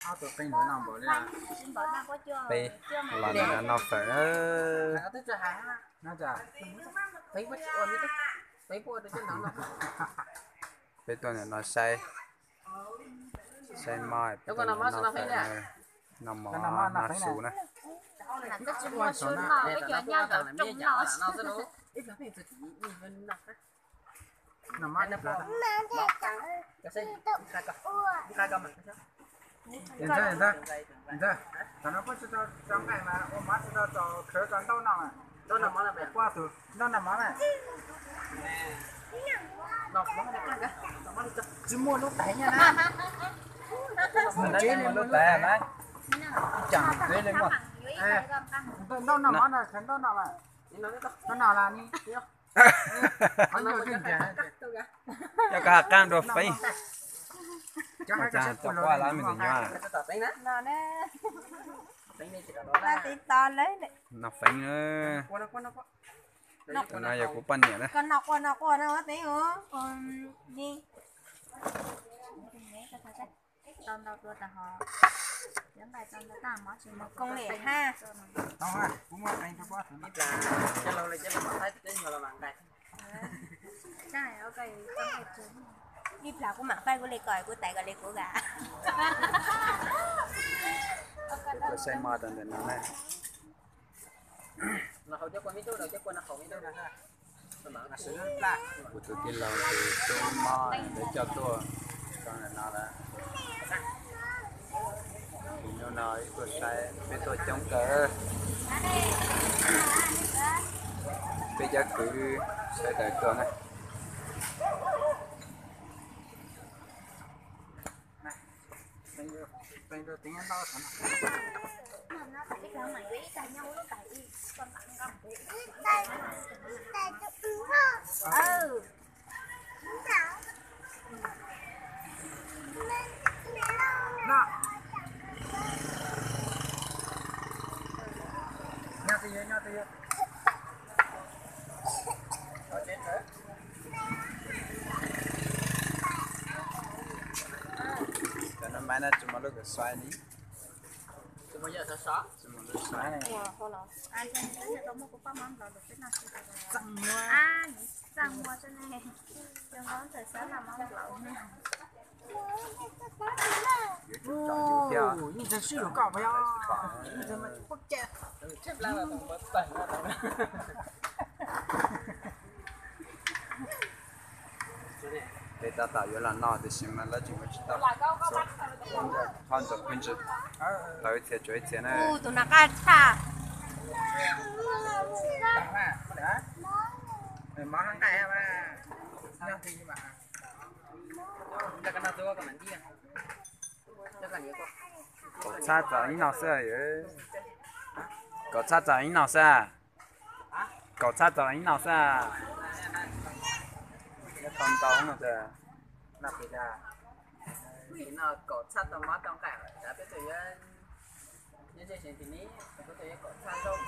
Ob tug qeej npaum no npaum li. Peb los noj fawm na. Peb tuaj ntawm no saib, saib mob, peb tuaj ntawm no fawm, noj mov noj su na. Ntxawg, ntxawg, ntxawg, tam no puab tsi tau tso nqaij mas ua mov tsi tau tso khawv tso ntaub noj mas. Puab tus ntaub noj mov na. Tsis muaj lub tais nyaj na. Mus tsev li lub tais na. Ib caam tsev li muaj. Ntaub noj mov na, khawv ntaub noj mas. Ntaub noj las ni. Coj koj ha qaab dua feeb. Cov quaj lawm me ntxwg nyuaj. Noj feeb na. No yog kuv poj niam na. Ib plag kuv mam faib kuv li ko kuv tais ko li kuv ga. Peb tuaj saib mob rau ntawm no na. Kuv tus tij laug tus tub mob lawv coj tuaj rau ntawm no lawm. Tus nyuj no ib tuaj saib peb tuaj coob kawg. Peb cov kwv sawv daws tuaj na. Cov no maiv no tsis muaj lub kws xaiv li. Peb tab tom yuav los noj tiam sis mas lawv tseem ua tsis tau, qhov ntxoov phooj ywg tau ib txhia tsuav ib txhia na. Tus no qab tshaj. Kaum txhab txaus ib no xwb. Kaum txhab txaus ib no xwb. Kaum txhab txaus ib no xwb. Nyob tau ntau no tas. Kaum txhab tau mov tau nqaij, peb tuaj yuav, nyob ze seev tim ni, peb tuaj yuav kaum txhab zaub.